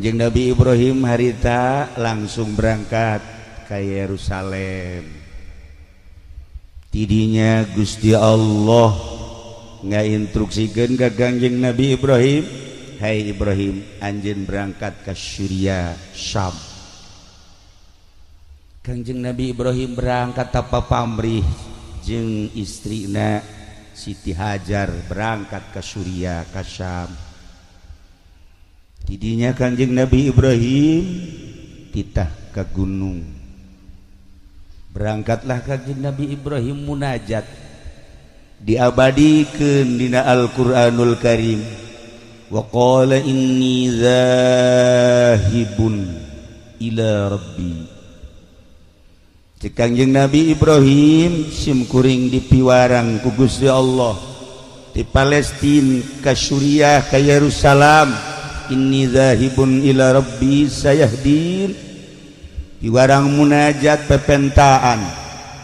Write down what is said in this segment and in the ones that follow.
Kangjeng Nabi Ibrahim harita langsung berangkat ke Yerusalem. Tidinya Gusti Allah ngainstruksikeun ka Kangjeng Nabi Ibrahim, "Hai Ibrahim, anjeun berangkat ke Syria, Syam." Kangjeng Nabi Ibrahim berangkat tanpa pamrih jeung istrina Siti Hajar, berangkat ke Syria, ke Syam. Tidinya Kanjeng Nabi Ibrahim titah ke gunung. Berangkatlah Kanjeng Nabi Ibrahim munajat, diabadikeun dina Al-Qur'anul Karim. Wa qala inni zahibun ila rabbi. Cek Kanjeng Nabi Ibrahim, sim kuring dipiwarang ku Gusti Allah di Palestina ka Suriah, ka Yerusalem. Inni zahibun ila rabbi sayahdin. Piwarang munajat, pepentaan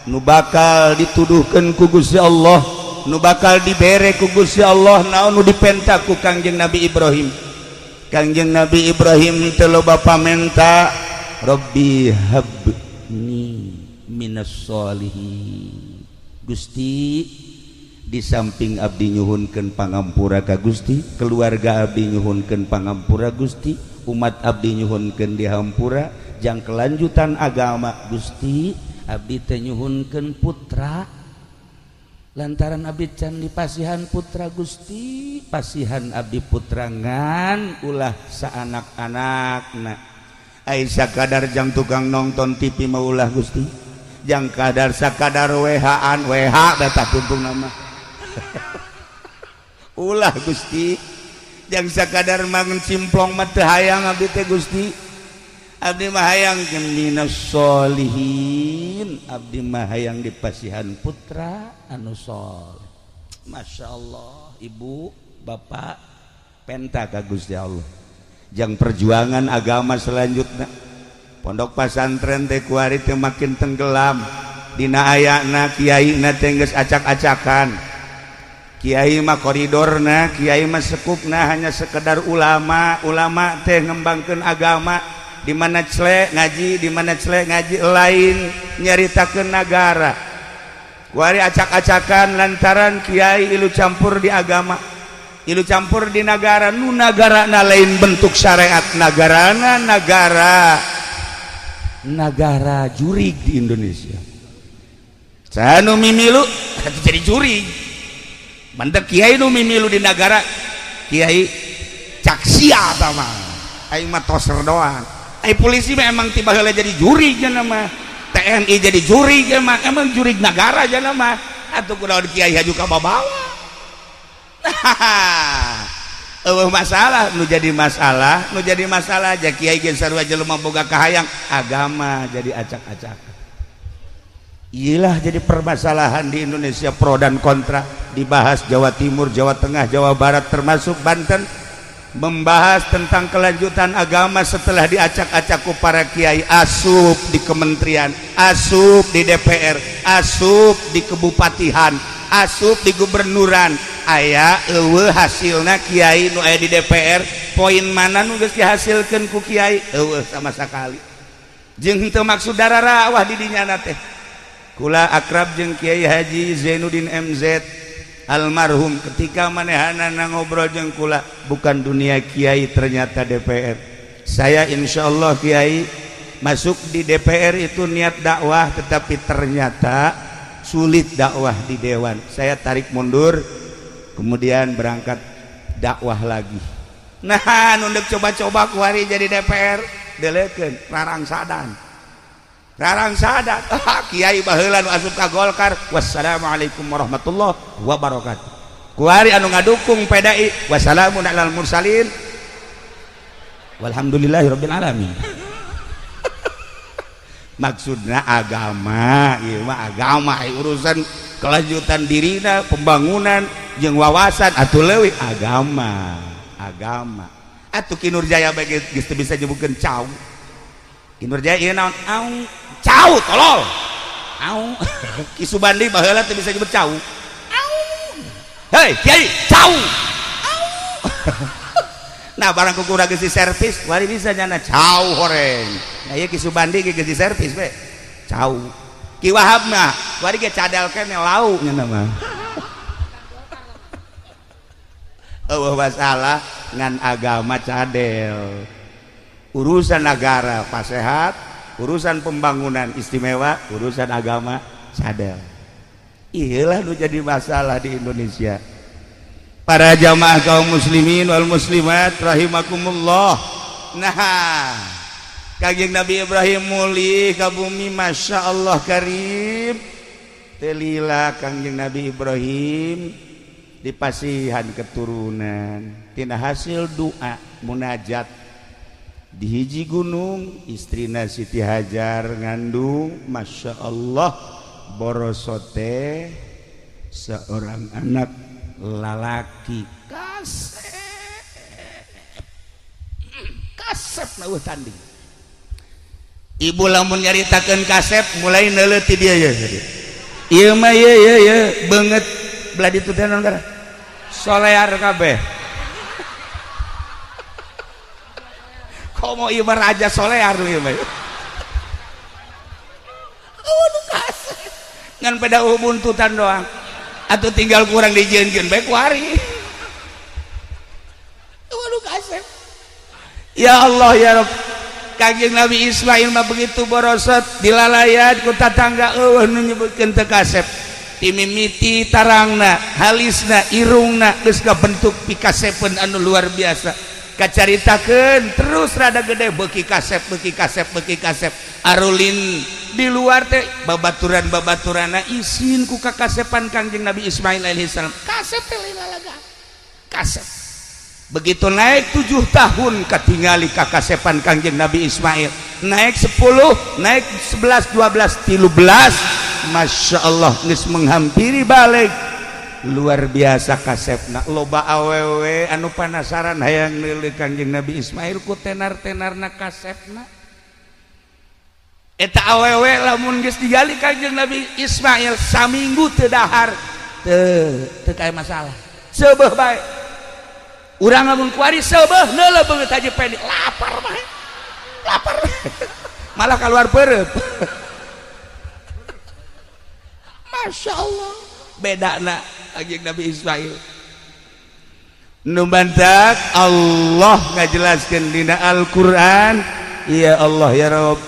nu bakal dituduhkeun ku Gusti Allah, nu bakal dibere ku Gusti Allah. Naon nu dipenta ku Kangjeng Nabi Ibrahim? Kangjeng Nabi Ibrahim teu loba pamenta, Rabbi habni minas solihin. Gusti, di samping abdi nyuhunkeun pangampura ka Gusti, keluarga abdi nyuhunkeun pangampura Gusti, umat abdi nyuhunkeun dihampura jang kelanjutan agama Gusti, abdi teh nyuhunkeun putra lantaran abdi can dipasihan putra. Gusti, pasihan abdi putra, ngan ulah saanak-anakna. Ai sakadar jang tukang nonton TV mah ulah, Gusti, jang kadar sakadar WH-an, WH beta tuntung nama ulah, Gusti. Jang sakadar mangan simplong mah teu hayang abdi teh, Gusti. Abdi mah hayang minas solihin, abdi mah hayang dipasihan putra anu soleh. Masya Allah, ibu bapak penta ka Gusti Allah jang perjuangan agama selanjutnya. Pondok pesantren teh kuari teh makin tenggelam dina ayana kiai na teh geus acak-acakan. Kiai mah koridorna, kiai mah sekupna hanya sekedar ulama. Ulama teh ngembangkeun agama di mana celek ngaji, di mana celek ngaji, lain nyaritakeun nagara. Kuari acak-acakan lantaran kiai ilu campur di agama, ilu campur di nagara. Nu nagara na lain bentuk syariat nagarana, nagara nagara jurig di Indonesia. Sanu mimilu jadi jurig. Mantep kiai nu mimilu di nagara, kiai cak sia mah, aing mah toser doang. Ai polisi mah emang tiba heula jadi jurig mah, TNI jadi jurig mah, emang jurig nagara aja mah. Atuh kunaon kiai haju ka babawa? Eueuh masalah. Nu jadi masalah, nu jadi masalah aja kiai ge sarua jelema boga kahayang, agama jadi acak-acakan. Iyalah, jadi permasalahan di Indonesia, pro dan kontra dibahas Jawa Timur, Jawa Tengah, Jawa Barat, termasuk Banten, membahas tentang kelanjutan agama setelah diacak-acak ku para kiai asup di kementerian, asup di DPR, asup di kebupatihan, asup di gubernuran. Aya eueuh hasilna kiai nu aya di DPR? Poin mana nu geus dihasilkeun ku kiai? Eueuh sama sekali. Jeung henteu maksud dararawah di dinya teh. Kula akrab jeung Kiai Haji Zainuddin MZ almarhum. Ketika manehanana ngobrol jeung kula, bukan dunia kiai, ternyata DPR. Saya insya Allah, Kiai, masuk di DPR itu niat dakwah, tetapi ternyata sulit dakwah di dewan. Saya tarik mundur, kemudian berangkat dakwah lagi. Nah, nunduk coba-coba kuari jadi DPR delekeun rarangsadan rarangsadan. Ah, kiai baheula nu asup ka Golkar, wassalamualaikum warahmatullahi wabarakatuh. Kuari anu ngadukung PDI, wassalamun alal mursalin walhamdulillahirabbil alamin. Maksudnya agama ieu mah, agama urusan kelanjutan dirina, pembangunan jeung wawasan atuh leuwih agama. Agama atuh Ki Nurjaya bae geus teu bisa nyebutkeun cau. Ki Nurjaya ieu naon? Au, cau, tolol, au. Ki Subandi baheula teu bisa nyebut cau. Au, hei kiai, cau, au. Nah, barang ku kurang geus servis wari bisa nyana cau horeng. Nah, ieu Ki Subandi ge geus servis we cau. Ki Wahab mah wari ge cadel keneh lau nya mah. Eueuh masalah ngan agama cadel. Urusan negara pasehat, urusan pembangunan istimewa, urusan agama cadel. Iyalah nu jadi masalah di Indonesia. Para jamaah kaum muslimin wal muslimat rahimakumullah. Nah, Kangjeng Nabi Ibrahim mulih ka bumi, Masya Allah karim. Telila Kangjeng Nabi Ibrahim dipasihan keturunan tina hasil doa munajat di hiji gunung, istrina Siti Hajar ngandung, Masya Allah borosote seorang anak lalaki kasep kasep na tanding. Ibu lamun nyaritakeun kasep mulai neuleuh ti dia ya. Ieu mah ye ye ye beungeut belah ditu teh naon gara solear kabeh. Komo ieu mah raja solear ieu mah. Aduh kasep ngan peda buntutan doang. Atau tinggal kurang dijieunkeun bae ku ari. Waduh kasep. Ya Allah ya Rabb. Kangjeng Nabi Ismail mah begitu borosot dilalayan ku tatangga eueuh nu nyebutkeun teu kasep. Timimiti tarangna, halisna, irungna geus kabentuk pikasepeun anu luar biasa. Kacaritakeun terus rada gede beuki kasep, beuki kasep, beuki kasep. Arulin di luar teh babaturan-babaturana isin ku kakasepan Kangjeng Nabi Ismail alaihissalam. Kasep teh lalaga. Kasep. Begitu naik 7 tahun katingali kakasepan Kangjeng Nabi Ismail. Naik 10, naik 11, 12, 13. Masya Allah geus menghampiri balik. Luar biasa kasepna. Loba awewe anu panasaran hayang neuleuh Kangjeng Nabi Ismail ku tenar-tenarna kasepna. Eta awewe lamun geus digali Kangjeng Nabi Ismail saminggu teu dahar teu teu kaya masalah. Seubeuh bae. Urang lamun kuari seubeuh neuleuh beungeut haji pendi lapar mah. Lapar. Malah keluar pereup. Masya Allah bedana Kangjeng Nabi Ismail. Nu bantak Allah ngajelaskeun dina Al-Qur'an, ya Allah ya Rabb,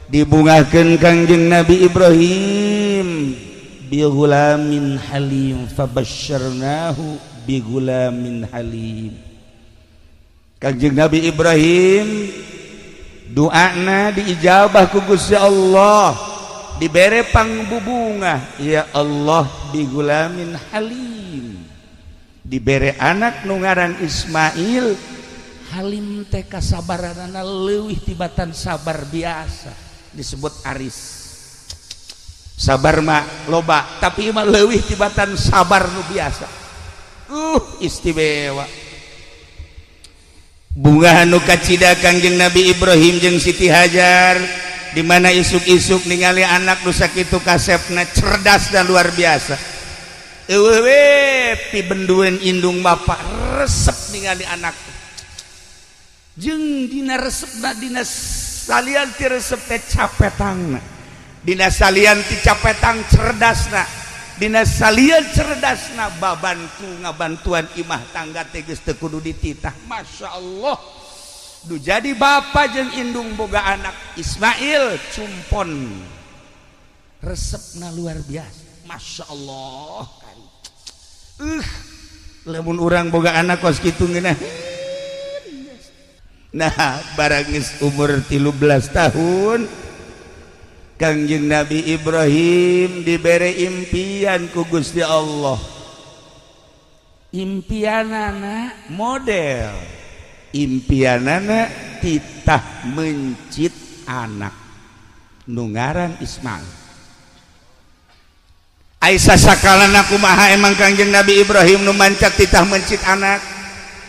dibungahkeun Kangjeng Nabi Ibrahim bi ghulamin halim fabasyarnahu bi ghulamin halim. Kangjeng Nabi Ibrahim doana diijabah ku Gusti Allah, dibere pangbubungah ya Allah bi ghulamin halim, dibere anak nu ngaran Ismail. Halim teh kasabaranana leuwih tibatan sabar biasa, disebut aris. Sabar mah loba, tapi mah leuwih tibatan sabar nu biasa. Istimewa. Bunga anu kacida Kangjeng Nabi Ibrahim jeung Siti Hajar, di mana isuk-isuk ningali anak nu sakitu kasepna cerdas dan luar biasa. Eueuh we pibendueun indung bapak resep ningali anak. Jeung dina resepna dina salian ti resep teh capetangna. Dina salian ti capetang cerdasna. Dina salian cerdasna babantu ngabantuan imah tangga teh geus teu kudu dititah. Masya Allah. Du jadi bapa jeung indung boga anak Ismail cumpon. Resepna luar biasa. Masya Allah. Lamun urang boga anak kos kitu ngeunah. Nah, barang geus umur 13 tahun Kangjeng Nabi Ibrahim dibere impian ku Gusti Allah. Impianana model, impianana titah mencit anak nu ngaran Ismail. Aisyah sakalana kumaha emang Kangjeng Nabi Ibrahim nu mancak titah mencit anak.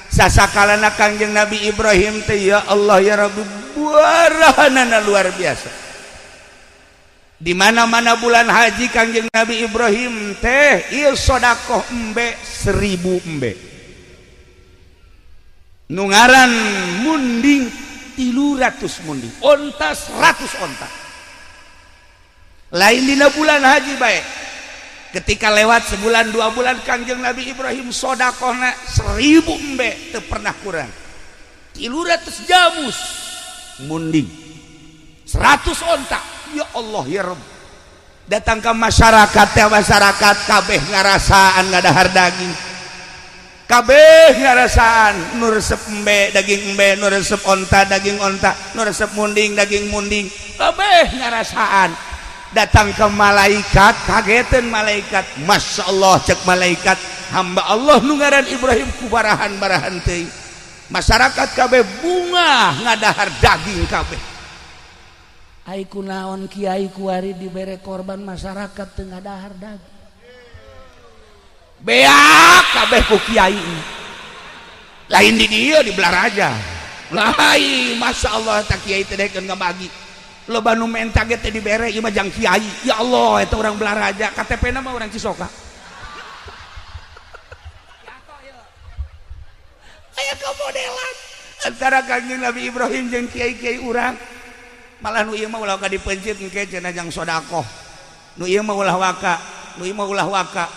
Sasakalana Kangjeng Nabi Ibrahim teh ya Allah ya Rabbi buarahanana luar biasa. Di mana-mana bulan haji Kangjeng Nabi Ibrahim teh ieu sedekah embe 1000 embe. Nu ngaran munding 300 munding, onta 100 onta. Lain dina bulan haji bae. Ketika lewat sebulan 2 bulan Kangjeng Nabi Ibrahim sodakohna 1000 embe teu pernah kurang. 300 jamus munding, 100 onta. Ya Allah ya Rabb. Datang ke masyarakat ya, masyarakat kabeh ngarasaan ngadahar daging. Kabeh ngarasaan nu resep embe daging embe, nu resep onta daging onta, nu resep munding daging munding. Kabeh ngarasaan. Datang ke malaikat, kagetan malaikat. Masya Allah cek malaikat, hamba Allah nu ngaran Ibrahim kubarahan-barahan teuing. Masyarakat kabeh bunga ngadahar daging kabeh. Ai kunaon kiai kuari dibere korban masyarakat teu ngadahar daging. Beak kabeh ku kiai. Lain di dieu di Belaraja. Lain Masya Allah tak kiai teh dekeun ngabagi. Loba nu menta ge teh dibere ieu mah jang kiai. Ya Allah eta urang Belaraja, KTP-na mah urang Cisoka. Aya kamodelan antara Kangjeng Nabi Ibrahim jeung kiai-kiai urang. Malah nu ieu mah ulah ka dipencit engke cenah jang sedekah. Nu ieu mah ulah waka, nu ieu mah ulah waka.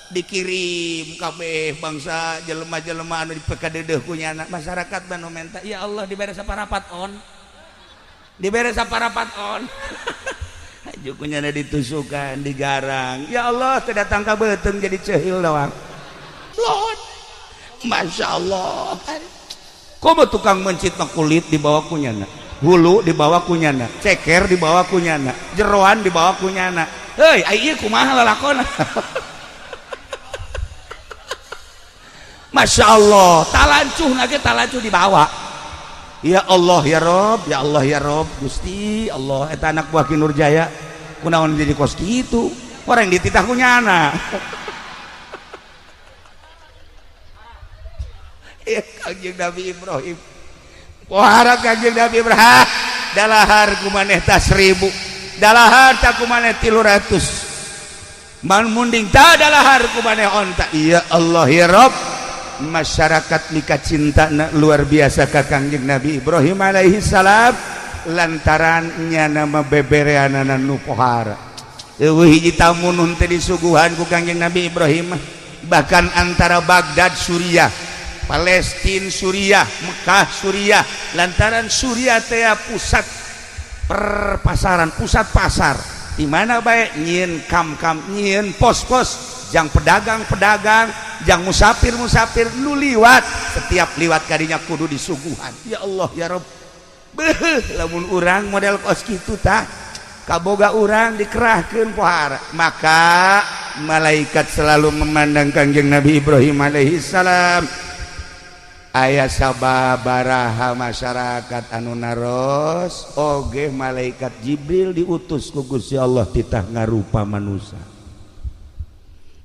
Dikirim kabeh bangsa jelema-jelema anu dipekadeudeeh ku nyana. Masyarakat mah nu menta, ya Allah dibere saparapat on. Dibere saparapat on. Haju ku nyana ditusukan, digarang. Ya Allah teu datang ka beuteung jadi ceuhil doang. Lon. Masya Allah. Komo tukang mencit mah kulit dibawa ku nyana, hulu dibawa ku nyana, ceker dibawa ku nyana, jeroan dibawa ku nyana. Heuy, ai ieu kumaha lalakona? Masya Allah, talancuh nage talancuh dibawa. Ya Allah ya Rob, ya Allah ya Rob, Gusti Allah eta anak buah Ki Nurjaya kunaon jadi kos kitu, orang dititah ku nyana. Ya Kangjeng Nabi Ibrahim. Pohara Kangjeng Nabi Ibrahim, dalahar kumaneh ta 1000, dalahar ta kumaneh 300. Man munding ta dalahar kumaneh onta. Ya Allah ya Rob, masyarakat mika cinta luar biasa ka Kangjeng Nabi Ibrahim alaihi salam lantaran nyana mah bebereanana nu pohara. Eueuh hiji tamu nu teu disuguhan ku Kangjeng Nabi Ibrahim, bahkan antara Baghdad Suriah, Palestina Suriah, Mekah Suriah, lantaran Suriah teh pusat perpasaran, pusat pasar. Di mana bae nyieun kam-kam, nyieun pos-pos jang pedagang-pedagang, jang musafir-musafir nu liwat, setiap liwat kadinya kudu disuguhan. Ya Allah ya Rabb. Beuh, lamun urang model kos kitu tah, kaboga urang dikerahkeun pohara. Maka malaikat selalu memandang Kangjeng Nabi Ibrahim alaihi salam. Aya sababaraha masyarakat anu naros oge malaikat Jibril diutus ku Gusti Allah titah ngarupa manusia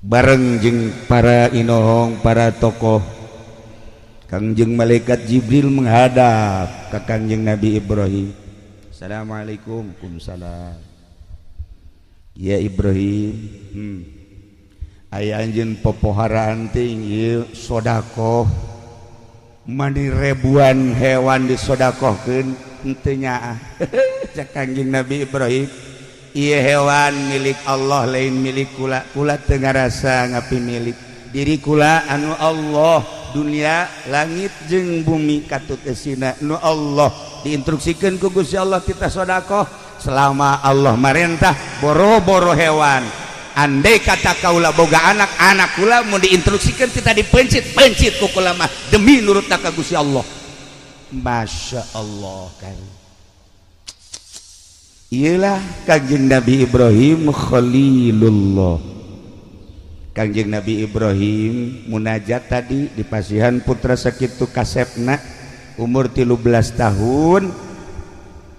bareng jeung para inohong para tokoh. Kangjeng malaikat Jibril menghadap ka Kangjeng Nabi Ibrahim. Assalamualaikum. Waalaikumsalam. Ya Ibrahim, aya anjeun popoharaan ting ieu sedekah mani ribuan hewan disodakohkeun henteu nyaah. Cak Kangjeng Nabi Ibrahim, ieu hewan milik Allah lain milik kula. Kula teu ngarasa ngapi milik diri kula anu Allah, dunia langit jeung bumi katut eusina nu Allah. Diinstruksikeun ku Gusti Allah kita sodakoh selama Allah marentah boro-boro hewan. Andai kata kaula boga anak, anak kula mau diinstruksikan kita dipencit-pencit ku kula mah demi nurut ka Gusti Allah. Masya Allah kan. Iyalah Kangjeng Nabi Ibrahim Khalilullah. Kangjeng Nabi Ibrahim munajat tadi di pasihan putra sakitu kasepna umur 13 tahun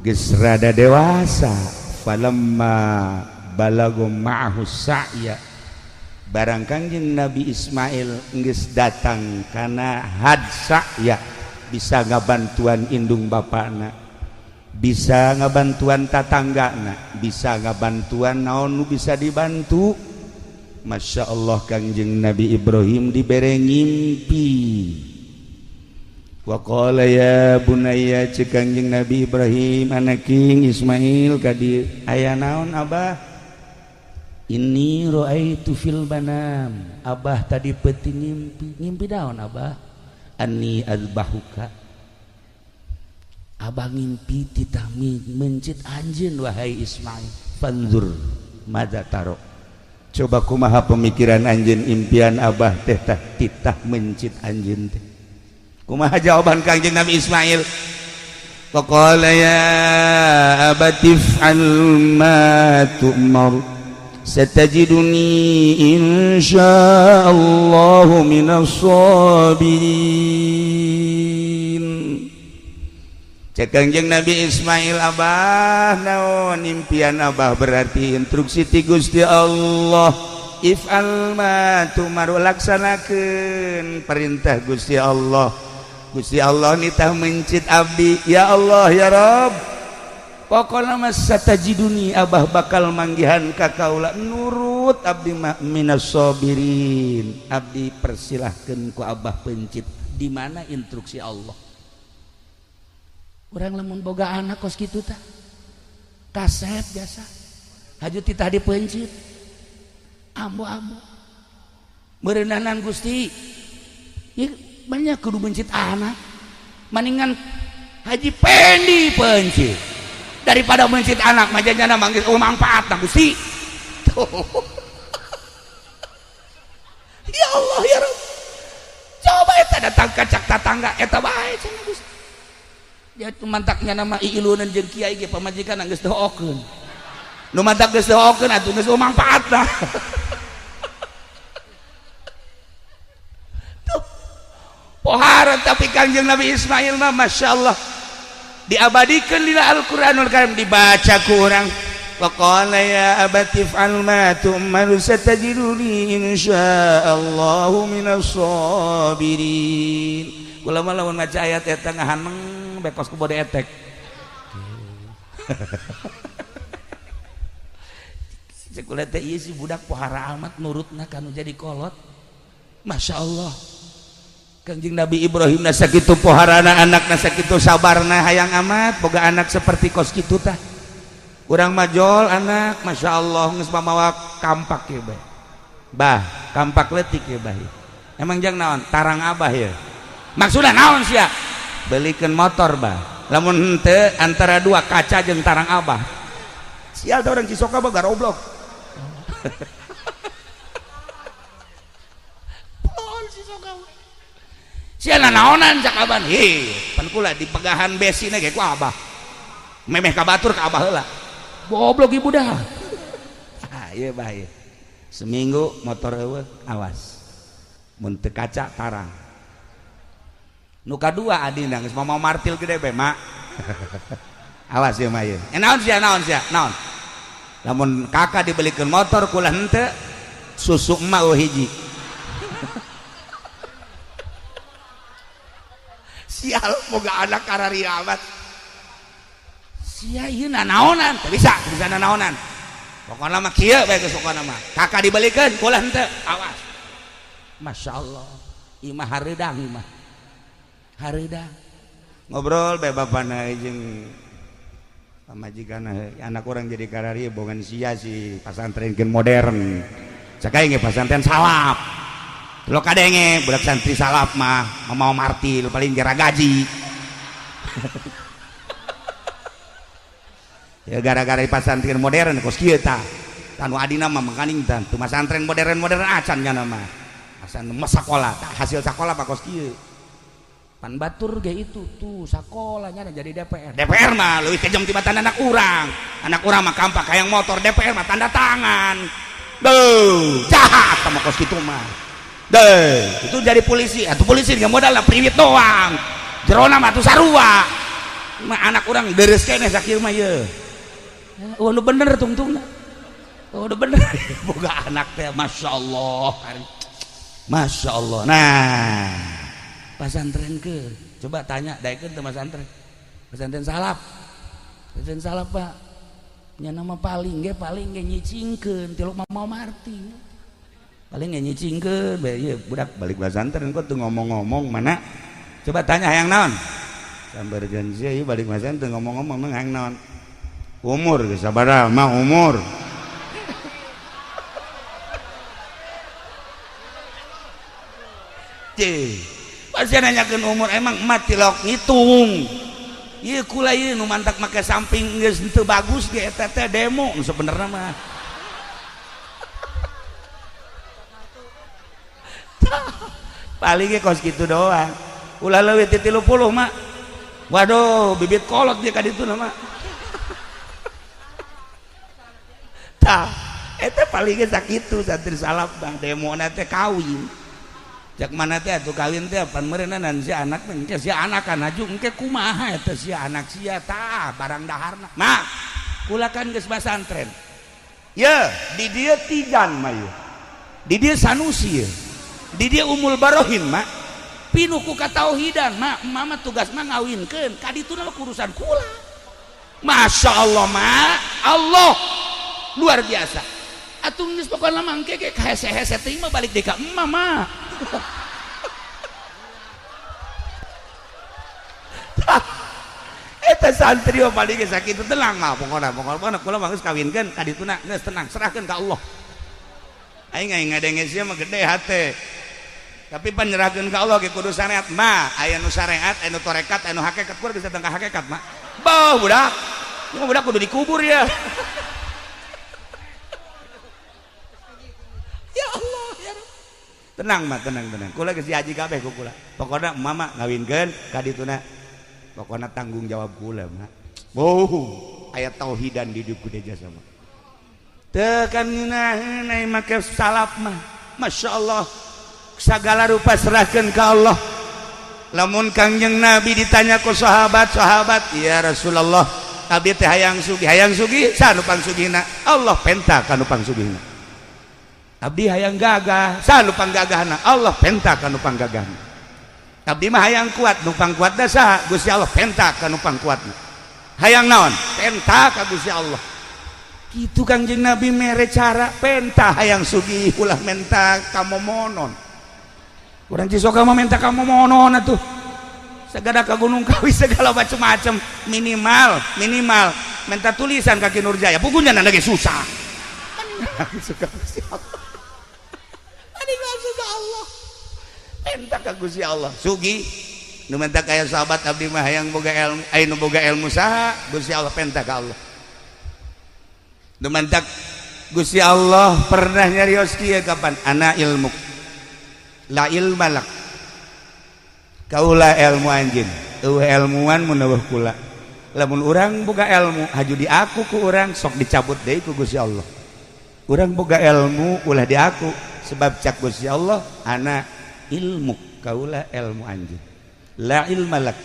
geus rada dewasa. Falamma balago ma'ahu sa'ya, barang Kangjeng Nabi Ismail geus datang kana had sa'ya, bisa ngabantuan indung bapakna, bisa ngabantuan tatanggana, bisa ngabantuan naon nu bisa dibantu. Masya Allah Kangjeng Nabi Ibrahim dibere ngimpi. Wa qala ya bunayya ceuk Kangjeng Nabi Ibrahim anaking Ismail ka dieu aya naon abah? Inni ra'aitu fil manam. Abah tadi peuting ngimpi. Ngimpi naon abah? Anni azbahuka. Abah ngimpi titah mencit anjeun wahai Ismail. Fanzur madza taro. Coba kumaha pemikiran anjeun impian abah teh tah titah mencit anjeun teh. Kumaha jawaban Kangjeng Nabi Ismail? Faqala ya abati if'al ma tu'mar satajiduni insyaallahu minas sabirin. Cek Kangjeng Nabi Ismail abah naon impian abah berarti instruksi ti Gusti Allah if'al ma tu'mar laksanakeun perintah Gusti Allah. Gusti Allah nitah mencit abdi ya Allah ya Rabb pokona mah satajiduni abah bakal manggihan ka kaula nurut abdi mah minas sabirin. Abdi persilahkeun ku abah pencit. Di mana instruksi Allah? Urang lamun boga anak kos kitu tah kasep biasa haju titah dipencit ambo-ambo meureunahnan Gusti ieu banyak kudu mencit anak maningan Haji Pendi pencit daripada mencit anak majanya manggil oh manfaat nah Gusti. Ya Allah ya Rabb coba eta datang ka cak tatangga eta bae cenah Gusti dia mantaknya nama iilunan jeung kiai ge pamajikan geus doakeun nu mantak geus doakeun atuh geus manfaatna. Pohara tapi Kangjeng Nabi Ismail mah Masya Allah diabadikan lila Al-Quranul Karim dibaca ku urang faqala ya abati if'al ma tu'mar satajiduni insyaallahu minas sabirin. Kula mah lamun maca ayat eta ngahaneng bekos ku bode etek. Cek kula teh ieu si budak pohara amat nurutna kanu jadi kolot. Masya Allah Kangjeng Nabi Ibrahim na sakitu poharana anakna sakitu sabarna hayang amat boga anak seperti kos kitu tah. Urang majol anak Masya Allah geus mamawa kampak ye bae. Bah, kampak leutik ye bah. Emang jang naon? Tarang abah ye. Maksudna naon sia? Belikeun motor bah. Lamun henteu antara dua kaca jeung tarang abah. Sial teh urang Cisoka mah garoblok. Pohon Cisoka. Sia naonan cak aban hi pan kula dipegahan besina ge ku abah memeh ka batur ka abah heula goblok ibu dah. Ah ieu bah ieu seminggu motor eueuh awas mun teu kaca tarang nu kadua adina geus mau martil gede bae mak. Awas ieu mah ieu naon sia naon sia naon lamun kakak dibelikeun motor kula henteu susu emak eueuh hiji. Sial boga anak kararia amat sia ieu nanaonan teu bisa teu bisa nanaonan pokona mah kieu bae geus pokona mah kakak dibelikeun kula henteu awas. Masya Allah ieu mah hareudang ieu mah hareudang ngobrol bae bapana jeung pamajikan anak urang jadi kararia bongan sia si pasantrenkeun modern cakaing ge pasantren salaf lo kadenge budak santri salaf mah mau martil paling jera gaji. Ya gara-gara pasantren modern kos kieu tah tanu adina mah mangkaning tah teu masantren modern-modern acan nya mah asan sakola hasil sakola mah kos kieu pan batur ge itu tuh sakolanya jadi DPR DPR mah leuwih kejam tibatan anak urang mah kampak hayang motor DPR mah tanda tangan duh jahat tah mah kos kitu mah. Deh, itu jadi polisi, atau polisi nggak modal lah priwit doang. Jerona mah tuh sarua. Mah anak orang deres keneh sakieu mah ye. Oh, nu bener tungtungna. Oh, nu bener. Boga anak teh Masya Allah. Masya Allah. Nah, pasantren ke. Coba tanya daekeun teu pasantren. Pasantren salaf. Pasantren salaf, Pak. Nya nama paling ge nyicingkeun tilok mau marti. Paling nyicingkeun bae ieu budak balik pasantren kok teu ngomong-ngomong mana Coba tanya hayang naon? Sambarkeun sia ieu balik masan teu ngomong-ngomong hayang naon? Umur geus sabaraha mah umur. Cih, pasti nanyakeun umur emang emak tilok ngitung. Ieu kula ieu nu mantak make samping geus teu bagus ge eta teh demo sebenarnya mah. Paling ge kos kitu doang. Ulah leuwih ti 30 mak. Waduh, bibit kolot dia ka ditu mah. Tah, eta paling ge sakitu santri salaf bang demona teh kawin. Cak mana teh atuh kawin teh pan meureunna si anak engke si anak kan aju engke kumaha eta si anak sia tah barang daharna. Mak, kula kan geus basantren. Ye, di dieu Tijan mah ye. Di dieu Sanusi ye. Di dieu Umul Barohin mak. Pinuh ku katauhidan mak, mama tugas mah ngawinkeun, ka dituna urusan kula. Masya Allah mak, Allah luar biasa. Atuh geus pokona mah engke ge hese-hese teuing mah balik deui ka emak mah. Eta santri mah paling geus sakitu tenang mah pokona pokona kula mah geus kawinkeun ka dituna geus tenang serahkeun ka Allah. Aing aing ngadenge sia mah gede hate. Tapi penyerahkeun ka Allah ge kudu syariat mah, aya nu syariat, aya nu tarekat, aya nu hakikat, kudu bisa tentang hakikat mah. Beuh budak. Ieu budak kudu dikubur ya. Ya Allah ya Rabb. Tenang mah, tenang tenang. Kula geus diaji kabeh ku kula. Pokona mama ngawinkeun ka dituna. Pokona tanggung jawab kula mah. Oh, aya tauhidan di hidup kudu jasa mah. Teu kan ngeunaheun ai make salaf mah. Masya Allah. Segala rupa serahkan ke Allah. Lamun Kangjeng Nabi ditanya ku sahabat-sahabat, ya Rasulullah, abdi teh hayang sugih saha nu pangsugihna? Allah penta ka nu pangsugihna. Abdi hayang gagah, saha nu panggagahna? Allah penta ka nu panggagahna. Abdi mah hayang kuat, nu pangkuatna saha? Gusti Allah penta ka nu pangkuatna. Hayang naon? Penta ka Gusti Allah. Kitu Kangjeng Nabi mere cara penta hayang sugih ulah menta kamomonon. Urang Cisoka mah minta kamu monon atuh. Segala ka Gunung Kawi segala macam-macam minimal minimal minta tulisan ka Ki Nurjaya. Pugunya lagi susah. Suka Gusti Allah. Suka Allah. Minta ka Gusti Allah. Sugi nu minta kaya sahabat abdi mah hayang boga ilmu, aya nu boga ilmu saha? Gusti Allah penta ka Allah. Nu minta Gusti Allah pernah nyarios kieu kapan? Ana ilmu la ilma lak kaula ilmu anjeun eueuh ilmuan mun eueuh kula lamun urang boga ilmu haju diaku ku urang sok dicabut deui ku Gusti Allah. Urang boga ilmu ulah diaku sebab cak Gusti Allah ana ilmu kaula ilmu anjeun la ilma lak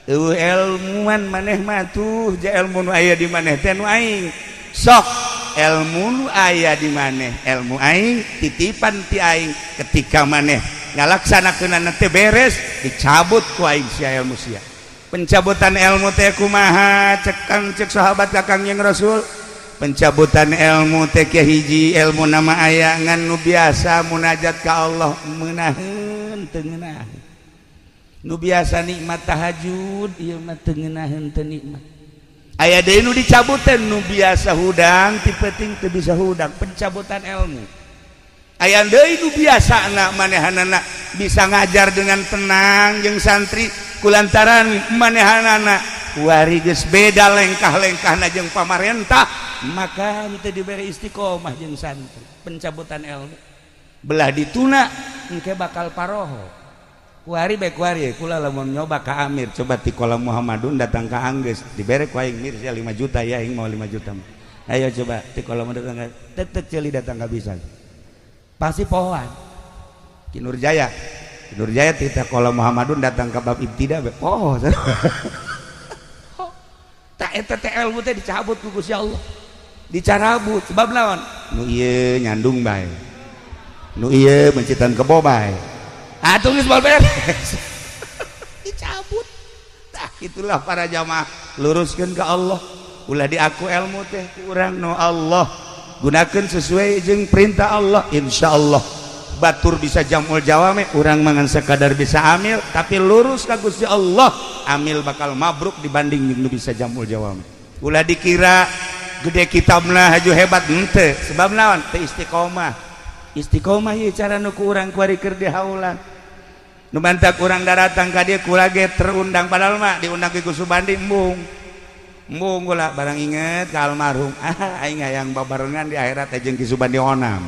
eueuh ilmuan maneh mah tuh ja ilmu nu aya di maneh teh nu aing sok ilmu nu aya di maneh ilmu aing titipan ti aing ketika maneh ngalaksanakeunana teh beres dicabut ku aing sia ilmu sia. Pencabutan ilmu teh kumaha cek cek sahabat ka Kangjeng Rasul? Pencabutan ilmu teh hiji ilmu nama aya ngan nu biasa munajat ka Allah meunaheun teu ngeunaheun. Nu biasa nikmat tahajud ieu mah teu ngeunaheun teu nikmat. Aya deui nu dicabutan nu biasa hudang ti peuting teu bisa hudang pencabutan ilmu. Aya deui nu biasana manehanana bisa ngajar dengan tenang jeung santri kulantaran manehanana kuari geus beda lengkah-lengkahna jeung pamarentah maka teu dibere istiqomah jeung santri pencabutan ilmu. Belah dituna engke bakal paroho. Kuari bae kuari kula lamun nyoba ka Amir coba ti kolam Muhammadun datang ka Anggeus dibere ku aing mir sia 5 juta ya aing mau 5 juta. Ayo coba ti kolam datang ka tetet ceuli datang ka bisa. Pasti pohoan. Ki Nurjaya. Ki Nurjaya ti kolam Muhammadun datang ka bab ibtida bae poho. Tak eta teh ilmu teh dicabut ku Gusti Allah. Dicarabut sebab naon? Nu ieu nyandung bae. Nu ieu mencitan kebo bae. Atuh geus beres. Dicabut. Tah itulah para jamaah luruskeun ka Allah. Ulah diaku ilmu teh ku urang nu Allah. Gunakeun sesuai jeung perintah Allah insyaallah Batur bisa jamul jawame, urang mangan sekadar bisa amil tapi lurus ka Gusti Allah, amil bakal mabruk dibanding nu bisa jamul jawame. Ulah dikira gede kitabna haju hebat henteu, sebab naon? Teu istiqomah. Istiqomah ieu cara nu ku urang kuari keur dihaulan. Nu mantak urang daratang ka dieu kula ge terundang, padahal mah diundang ku Subandi embung. Embung kula barang inget ka almarhum. Ah aing hayang babarengan di akhirat jeung Ki Subandi Onam.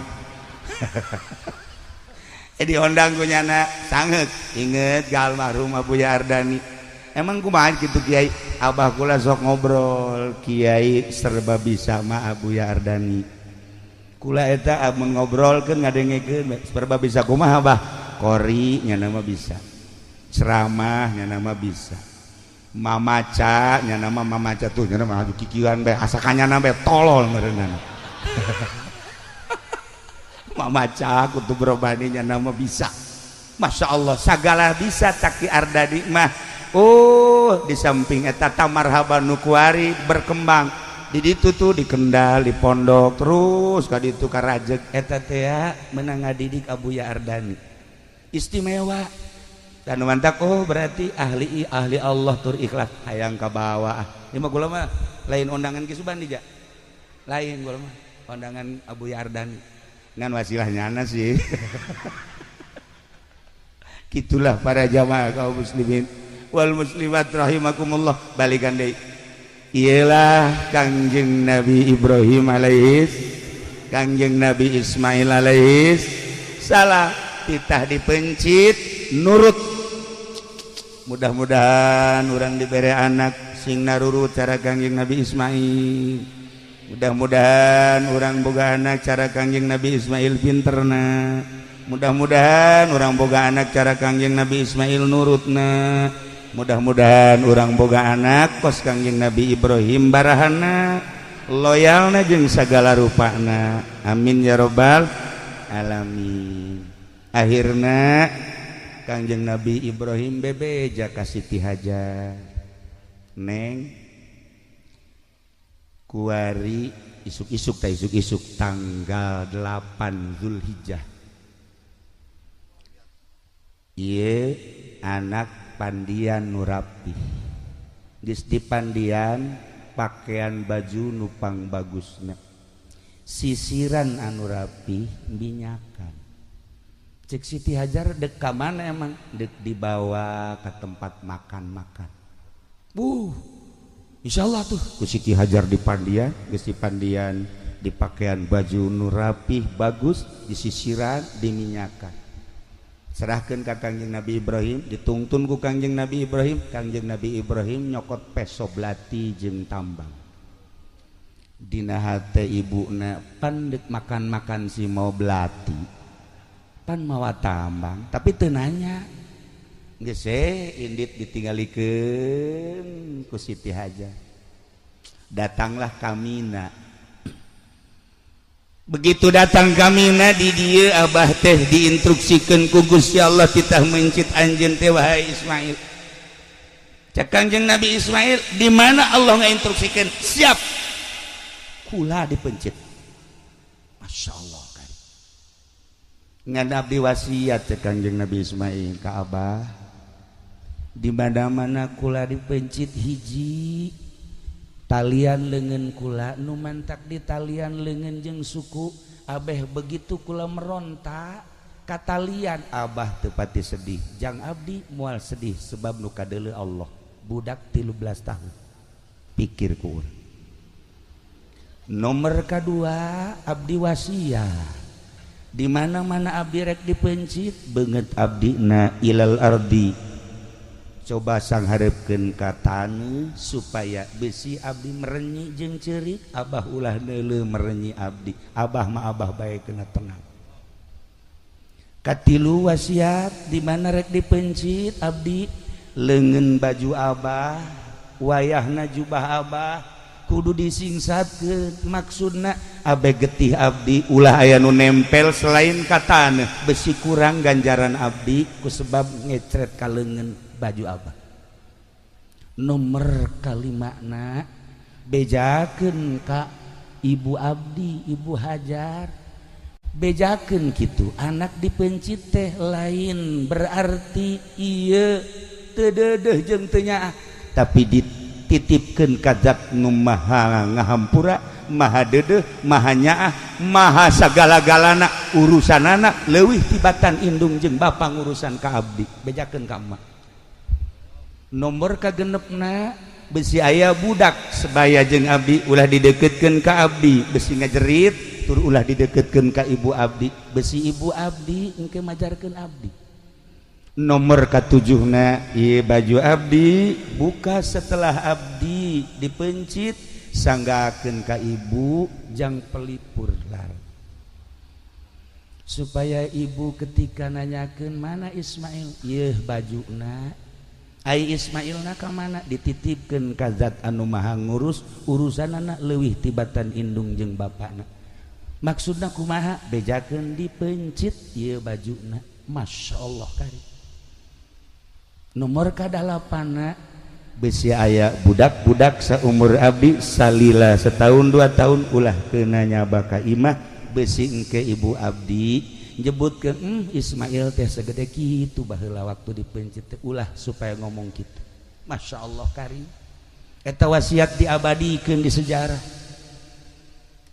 Diondang ku nyana sangeuk inget ka almarhum Abuya Ardani. Emang kumaha kitu Kiai? Abah kula sok ngobrol, Kiai serba bisa mah Abuya Ardani. Kula eta amun ngobrolkeun ngadengekeun serba bisa kumaha Abah? Kori nyana mah bisa. Ceramah nyana mah bisa. Mamaca nyana mah mamaca tuh nyana mah kikieuan bae asa kanyana bae tolol meureunana. Mamaca kutub robani nyana mah bisa. Masya Allah sagala bisa Taki Ardani mah. Oh di samping eta tamarhaban nu kuari berkembang di ditu tuh di Kendal di pondok terus ka ditu ka Rajeg eta teh meunang ngadidik Abuya Ardani istimewa. Dan mantak oh berarti ahli ahli Allah tur ikhlas hayang ka bawah. Ieu mah kula mah lain undangan Ki Subandi ja. Lain kula mah undangan Abuya Ardani. Ngan wasilah nyana sih. Gitulah para jamaah kaum muslimin wal muslimat rahimakumullah. Balikan deui. Iyalah Kangjeng Nabi Ibrahim alaihis, Kangjeng Nabi Ismail alaihis salam, titah dipencit nurut. Mudah-mudahan urang dibere anak sing narurut cara Kangjeng Nabi Ismail. Mudah-mudahan urang boga anak cara Kangjeng Nabi Ismail pinterna. Mudah-mudahan urang boga anak cara Kangjeng Nabi Ismail nurutna. Mudah-mudahan urang boga anak kos Kangjeng Nabi Ibrahim barahana, loyalna jeung sagala rupana. Amin ya robbal alamin. Akhirna Kangjeng Nabi Ibrahim bebeja ka Siti Hajar. Neng kuari isuk-isuk ta isuk-isuk tanggal 8 Zulhijjah. Ieu anak pandian nu rapih. Geus dipandian pakaian baju nu pangbagusna. Sisiran anu rapih minyakan. Cek Siti Hajar dek ka mana emang? Dek dibawa ke tempat makan-makan. Insyaallah tuh ku Siti Hajar dipandian, geus dipandian, dipakaian baju nu rapih bagus, disisiran, diminyakan. Serahkeun ka Kangjeng Nabi Ibrahim, ditungtun ku Kangjeng Nabi Ibrahim. Kangjeng Nabi Ibrahim nyokot peso belati jeung tambang. Dina hate ibuna pan dek makan-makan si mau belati, pan mawa tambang, tapi teu nanya. Geus indit ditinggalikeun ku Siti Hajar. Datanglah Kamina. Begitu datang Kamina di dieu abah teh diinstruksikeun ku Gusti Allah titah mencit anjeun teh wahai Ismail. Cek Kangjeng Nabi Ismail, di mana Allah ngainstruksikeun? Siap. Kula dipencit. Masya Allah kan. Ngan abdi wasiat cek Kangjeng Nabi Ismail ka abah. Di mana-mana kula dipencit hiji talian leungeun kula nu mantak di talian leungeun jeung suku abeh begitu kula meronta ka talian abah teu pati sedih jang abdi moal sedih sebab nu kadeuleu Allah budak 13 tahun pikir ku urang. Nomor kedua abdi wasiat di mana-mana abdi rek dipencit beungeut abdi na ilal ardi coba sangharepkeun ka taneuh supaya besi abdi merenyi jeung ceurik abah ulah neuleuh merenyi abdi abah mah abah bae kena tenang. Katilu wasiat di mana rek dipencit abdi leungeun baju abah wayahna jubah abah kudu disingsatkeun maksudna abe getih abdi ulah aya nu nempel selain ka taneuh besi kurang ganjaran abdi ku sebab ngecret ka leungeun baju abah. Nomor kalimana bejakeun ka ibu abdi ibu Hajar Bejakeun kitu anak dipencit teh lain berarti ieu teu deudeuh jeung teu nyaah, tapi dititipkeun ka zat nu maha ngahampura, maha deudeuh, maha nyaah, maha sagala-galana urusanana leuwih tibatan indung jeung bapa ngurusan ka abdi. Bejakeun ka emak. Nomor kagenepna besi aya budak sebaya jeung abdi ulah dideketkeun ka abdi, besi ngajerit tur ulah dideketkeun ka ibu abdi, besi ibu abdi engke majarkeun abdi. Nomor katujuhna ieu baju abdi buka setelah abdi dipencit sanggakeun ka ibu jang pelipur lar, supaya ibu ketika nanyakeun mana Ismail, ieu bajuna. Ai Ismailna ka mana dititipkeun ka zat anu maha ngurus urusanana leuwih tibatan indung jeung bapana. Maksudna kumaha? Bejakeun dipencit ieu bajuna. Masya Allah kari. Nomor kadalapanna besi aya budak-budak saumur abdi salila setahun 2 tahun ulah kena nyaba ka imah, besi engke ibu abdi nyebutkeun Ismail teh segede kitu baheula waktu dipencit teh, ulah supaya ngomong kitu. Masya Allah kari. Eta wasiat diabadikeun di sejarah.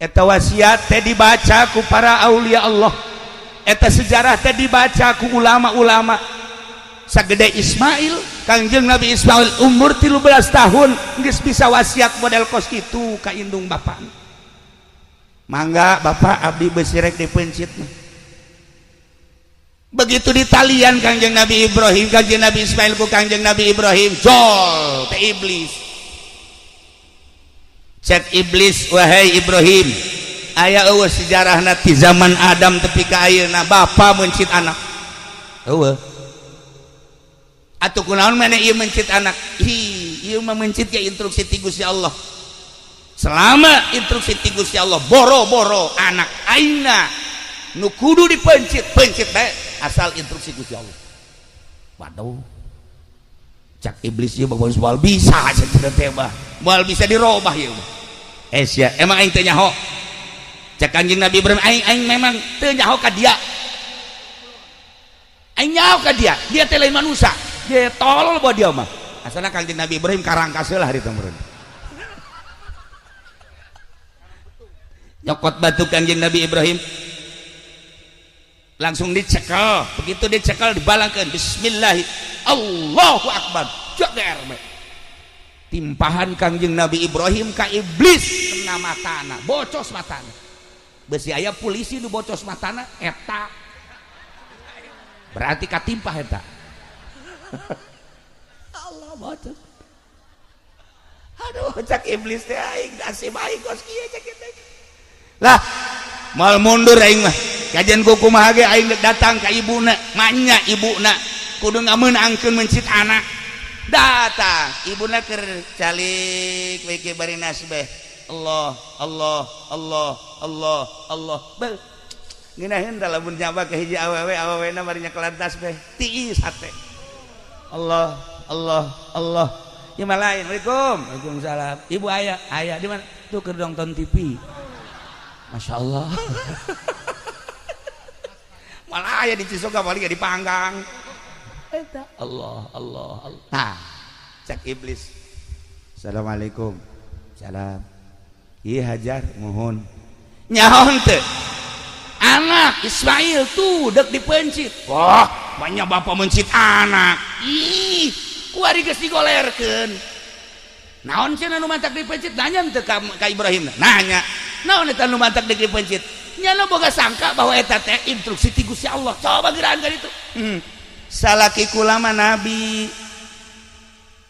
Eta wasiat teh dibaca ku para aulia Allah. Eta sejarah teh dibaca ku ulama-ulama. Sagede Ismail, Kangjeng Nabi Ismail umur 13 tahun geus bisa wasiat model kos kitu ka indung bapak. Mangga bapak abdi besi rek dipencit mah. Begitu ditalian Kangjeng Nabi Ibrahim, Kangjeng Nabi Ismail ku Kangjeng Nabi Ibrahim, jol teh iblis. Cek iblis, wahai Ibrahim, aya eueuh sejarahna ti zaman Adam tepi ka ayeuna bapa mencit anak. Eueuh. Atuh kunaon maneh ieu mencit anak? Hi, ieu mah mencit ge instruksi ti Gusti Allah. Selama instruksi ti Gusti Allah boro-boro anak aingna nu kudu dipencit, pencit bae asal instruksi Gusti Allah. Waduh. Cak iblis ieu bagus moal bisa cenah teh mah. Moal bisa dirobah ieu mah. Eh sia, emang aing teu nyaho. Cak Kanjeng Nabi Ibrahim aing aing memang teu nyaho ka dia. Aing nyaho ka dia, dia teh lain manusia. Dia tolol bawa dia mah. Asalna Kanjeng Nabi Ibrahim karangkas heula harita meureun. Nyokot batu Kanjeng Nabi Ibrahim langsung dicekel, begitu dicekel dibalangkeun bismillah Allahu akbar. Jager we. Timpahan Kangjeng Nabi Ibrahim ka iblis kena matana, bocos matana. Besi aya polisi nu bocos matana eta. Berarti katimpah eta. Allah bocos. Aduh cak iblis teh aing nasib aing kos kieu cak teh. Lah moal mundur aing mah. Kajian ku kumaha ge aing datang ka ibuna, manya ibuna kudu ngameunangkeun mencit anak. Datang ibuna keur calik we ke bari nasbeh. Allah Allah Allah Allah Allah. Beuh. Ngeunaheun da lamun nyaba ka hiji awewe, awewena bari nyekelan tasbeh. Tiis hate. Allah Allah Allah. Ieu mah lain. Waalaikum. Waalaikumsalam. Ibu aya, aya di mana? Tuh keur nonton TV. Masya Allah. Malah aya di Cisoka paling dipanggang. Eta Allah Allah Allah. Nah, cek iblis. Assalamualaikum. Salam. Ieu hajar mohon. Nyaho teu? Anak Ismail tuh dek dipencit. Wah, banyak bapak mencit anak. Ih, kuari geus digolerkeun. Naon cenah nu mantak dipencit? Nanya teu ka Ibrahim. Nanya. Naon eta nu mantak dipencit? Nyana boga sangka bahwa eta teh instruksi ti Gusti Allah. Coba geraan ka ditu. Salaki kula mah nabi.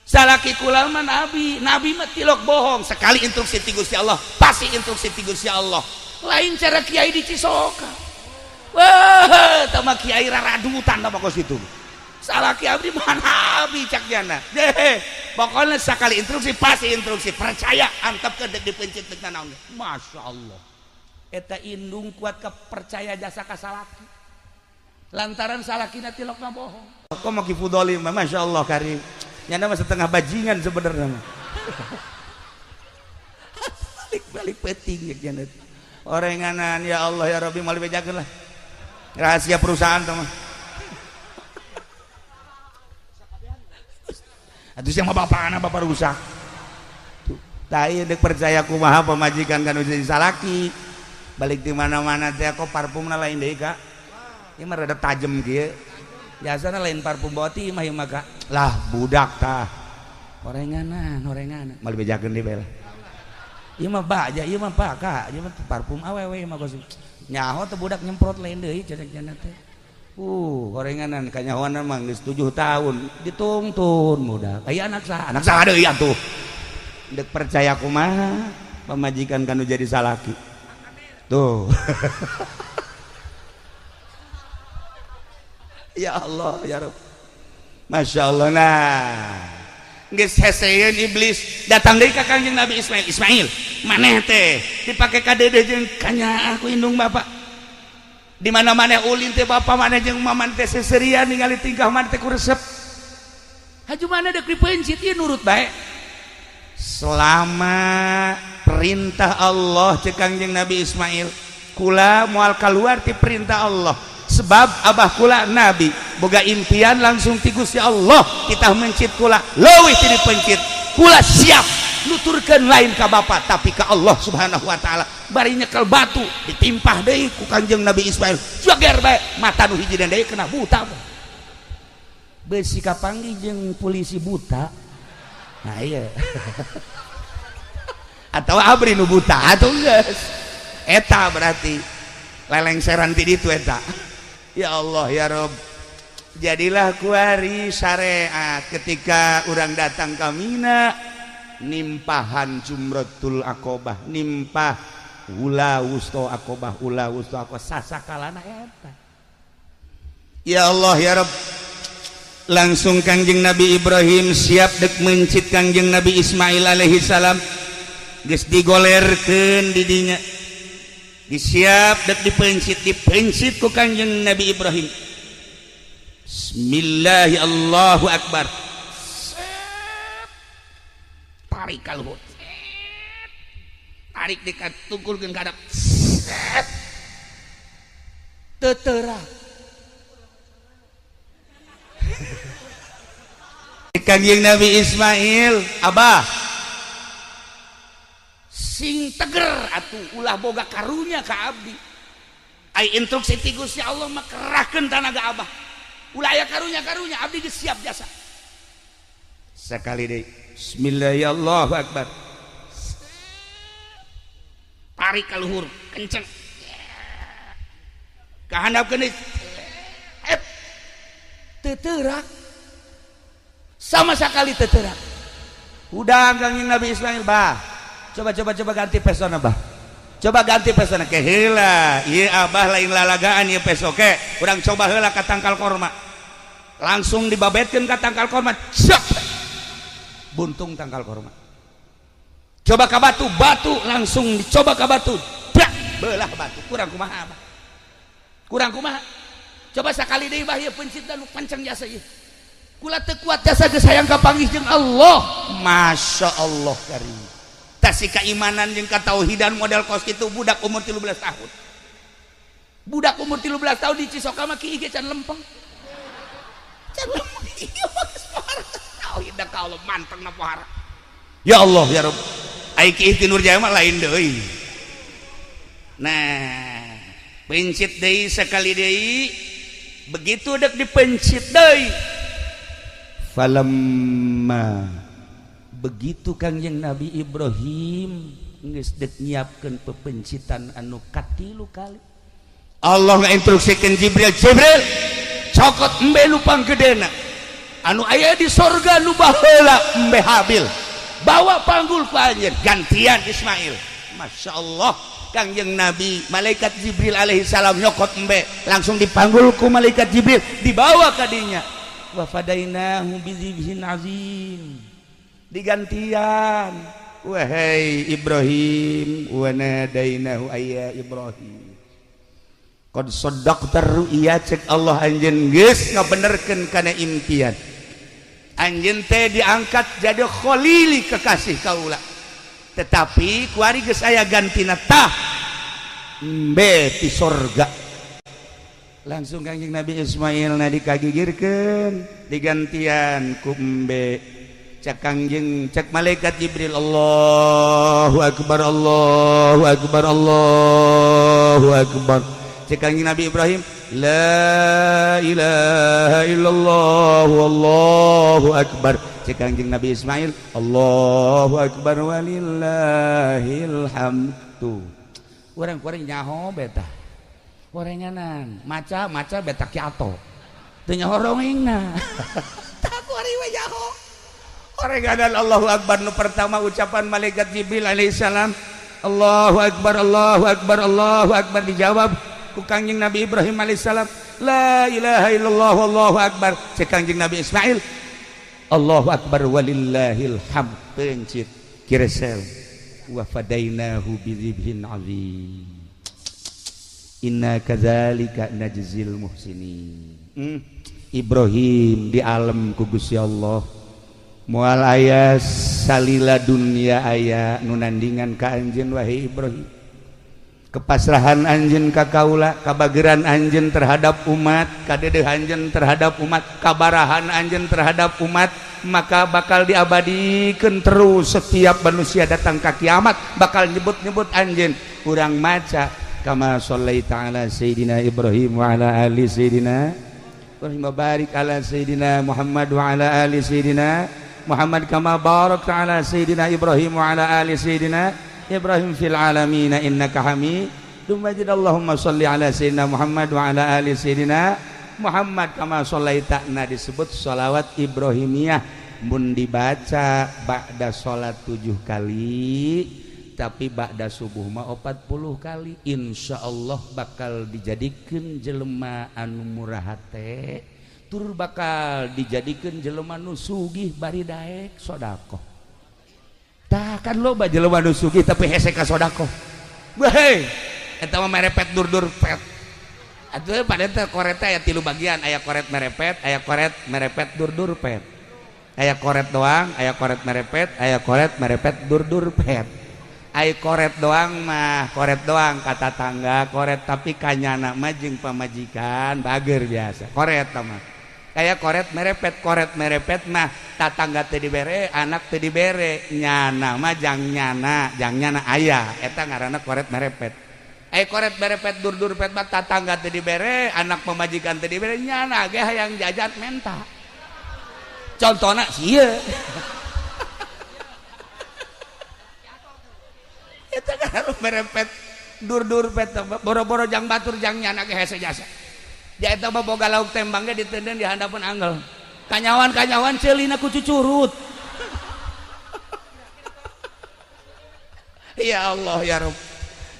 Salaki kula mah nabi. Nabi mah tilok bohong. Sekali instruksi ti Gusti Allah, pasti instruksi ti Gusti Allah. Lain cara kiai di Cisoka. Wah, tah mah kiai raradutan tah kos kitu. Salaki abdi mah nabi cak jana. Deh, pokoknya sekali instruksi pasti instruksi. Percaya antep ke dek dipencit dek naon. Masya Allah. Eta indung kuat kepercaya jasa ka salaki. Lantaran salakina tilokna bohong. Kok mau kifudoli mah Masya Allah karim. Nyana mah setengah bajingan sebenarnya mah. Balik-balik peting ya jana. Orenganan ya Allah ya Rabbi, moal dibejakeun lah. Rahasia perusahaan tuh mah. Atuh sia mah bapana bapak rusak. Tah ieu deuk percaya kumaha pamajikan kan jadi salaki. Balik di mana-mana teh kok parfumna lain deui Kak. Ieu mah rada tajem kieu. Biasana lain parfum boti mah ieu mah Kak. Lah budak tah. Orenganan, orenganan. Moal dibejakeun deui bae lah. Ieu mah baja, ieu mah pak Kak, ieu mah parfum awewe mah kos. Nyaho teh budak nyemprot lain deui cenah teh. Orenganan kanyahoana mah geus 7 tahun ditungtun budak. Aya anak saha? Anak saha deui atuh. Dek percaya kumaha pamajikan kanu jadi salaki. Tuh. Ya Allah ya Rabb. Masya Allah. Nah, geus heseun iblis datang deui ka Kangjeng Nabi Ismail. Ismail, maneh teh dipake kadede jeung kanyaah ku indung bapak. Di mana maneh ulin teh bapak maneh jeung maman teh seserian ningali tingkah maneh teh ku resep. Haju maneh deuk dipeuncit ieu nurut bae. Selama perintah Allah cek Kangjeng Nabi Ismail, kula moal kaluar ti perintah Allah. Sebab abah kula nabi boga impian langsung ti Gusti Allah, kita mencit kula leuwih ti dipencit. Kula siap nuturkeun lain ka bapa tapi ka Allah Subhanahu wa taala. Bari nyekel batu ditimpah deui ku Kangjeng Nabi Ismail. Joger bae mata nu hiji deui kena buta. Beusi kapanggih jeung polisi buta. Nah iya. Atau abri nu buta atuh geus. Eta berarti lelengseran ti ditu eta. Ya Allah ya Rob. Jadilah kuari syariat ketika orang datang ka Mina nimpahan Jumratul Aqobah, nimpah ula wusto Aqobah, ula wusto Aqobah sasakalana eta. Ya Allah ya Rob. Langsung Kangjeng Nabi Ibrahim siap dek mencit Kangjeng Nabi Ismail alaihi salam. Geus digolerkeun di dinya. Disiap dek dipencit, dipencit ku Kangjeng Nabi Ibrahim. Bismillahi Allahu Akbar. Tarik ka luhur. Tarik dekat tungkulkeun ka hadap. Teu terang. Kangjeng Nabi Ismail, abah sing teger atuh ulah boga karunya ka abdi. Ai instruksi ti Gusti Allah mah kerahkeun tanaga abah. Ulah aya karunya-karunya abdi geus siap jasa. Sekali deui, bismillahirrahmanirrahim, Akbar. Tarik ka luhur, kenceng. Ka handapkeun deui. Teu teurak. Sama sekali teu teurak. Udah Kangjeng Nabi Ismail, bah. Coba ganti pesona, bah. Coba ganti pesona ke heula. Ieu abah lain lalagaan ieu peso ke. Urang coba heula ka tangkal korma. Langsung dibabetkeun ka tangkal korma. Cek. Buntung tangkal korma. Coba ka batu, batu langsung dicoba ka batu. Brak, belah batu. Kurang kumaha abah? Kurang kumaha? Coba sakali deui bah ieu pencitna nu pancang jasa ieu. Kula teu kuat jasa geus hayang kapanggih jeung Allah. Masya Allah karim. Tasi keimanan jeung katauhidan model kos kitu budak umur 13 tahun. Budak umur 13 tahun di Cisoka mah kieu ge can lempeng. Can lempeng ieu mah geus pohara. Tauhid da ka Allah manteng na pohara. Ya Allah ya Rabb. Ai ki Ihti Nurjaya mah lain deui. Nah, pencit deui sakali deui. Begitu dek dipencit deui. Falamma begitu Kangjeng Nabi Ibrahim geus dek nyiapkeun pepencitan anu katilu kali. Allah ngainstruksikeun Jibril, Jibril cokot embe nu panggedena anu aya di sorga nu baheula embe Habil, bawa panggul ku anjeun gantian Ismail. Masya Allah Kangjeng Nabi malaikat Jibril alaihi salam nyokot embe langsung dipanggul ku malaikat Jibril dibawa ka dinya. Wa fadainahu bizibhin azim, digantian. Wahai Ibrahim, wa nadainahu ayya Ibrahim qad saddaqta ru'ya, cek Allah anjeun geus ngabenerkeun kana impian anjeun teh diangkat jadi khalili kekasih kaula, tetapi kuari geus aya gantina tah Embe ti sorga. Langsung Kangjeng Nabi Ismail na dikagigirkeun digantian ku embe. Cek Kangjeng, cek malaikat Jibril, Allahu akbar, Allahu akbar, Allahu akbar. Cek Kangjeng Nabi Ibrahim, la ilaha illallah wallahu akbar. Cek Kangjeng Nabi Ismail, Allahu akbar walillahil hamdu. Urang-urang nyaho beta. Orenganan, maca-maca beta kiato. Teu nyaho rongengna. Tah kuari we nyaho. Orenganan Allahu akbar nu pertama ucapan malaikat Jibril alaihissalam, Allahu akbar, Allahu akbar, Allahu akbar, dijawab ku Kangjeng Nabi Ibrahim alaihissalam, la ilaha illallah wallahu akbar. Cek Kangjeng Nabi Ismail, Allahu akbar walillahil hamd. Pencit kiresel wa fadainahu bidzibhin azim. Inna kadzalika najzil muhsinin. Ibrahim di alam ku Gusti Allah. Moal aya salila dunya aya nu nandingan ka anjeun wahai Ibrahim. Kepasrahan anjeun ka kaula, kabageran anjeun terhadap umat, kadedeh anjeun terhadap umat, kabarahan anjeun terhadap umat, maka bakal diabadikeun terus setiap manusia datang ka kiamat bakal nyebut-nyebut anjeun. Urang maca kama shallaita ala sayidina Ibrahim wa ala ali sayidina Ibrahim wa barik ala sayidina Muhammad wa ala ali sayidina Muhammad kama barakta ala sayidina Ibrahim wa ala ali sayidina Ibrahim fil alamin innaka Hamidum Majid. Allahumma shalli ala sayyidina Muhammad wa ala ali sayyidina Muhammad kama shallaita. Nah, disebut sholawat Ibrahimiyah mun dibaca ba'da sholat 7 kali, tapi ba'da subuh mah 40 kali, insyaallah bakal dijadikeun jelema anu murah hate, tur bakal dijadikeun jelema nu sugih bari daek sedekah. Tah kan loba jelema nu sugih tapi hese ka sedekah. Weh, eta mah merepet dur-dur pet. Atuh pada teh koret teh aya 3 bagian, aya koret merepet, aya koret merepet dur-dur pet. Aya koret doang, aya koret merepet, aya koret merepet dur-dur pet. Aya koret doang mah, koret doang kata tangga, koret tapi kanyana mah jeung pamajikan bager biasa. Koret mah. Kayak koret merepet mah tatangga teu dibere, anak teu dibere, nyana mah jang nyana aya, eta ngaranna koret merepet. Aya koret merepet dur-dur pet mah tatangga teu dibere, anak pamajikan teu dibere, nyana ge hayang jajan menta. Contona sieun. Eta ngaranna merepet dur-dur pet boro-boro jang batur jang nyana ge hese jasa. Ja eta mah boga lauk tembang ge ditenden di handapeun anggel. Kanyawan-kanyawan ceulina ku cucurut. Ya Allah ya Rabb.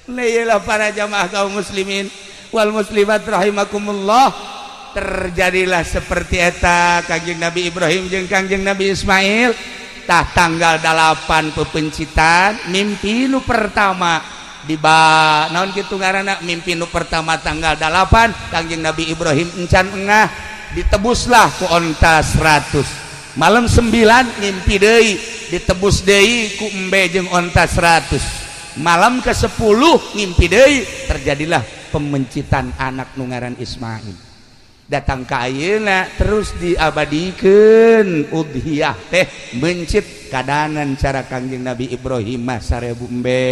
Neilah para jamaah kaum muslimin wal muslimat rahimakumullah. Terjadilah seperti eta Kangjeng Nabi Ibrahim jeung Kangjeng Nabi Ismail. Tah tanggal 8 pepencitan mimpi nu pertama diba naon kitu ngaranna mimpi nu pertama tanggal 8 Kangjeng Nabi Ibrahim encan engah ditebuslah ku onta 100. Malam 9 mimpi deui ditebus deui ku embe jeung onta 100. Malam ke-10 mimpi deui terjadilah pemencitan anak nu ngaran Ismail. Datang ka ayeuna terus diabadikeun udhiyah teh mencit kadanan cara Kangjeng Nabi Ibrahim mah 1000 embe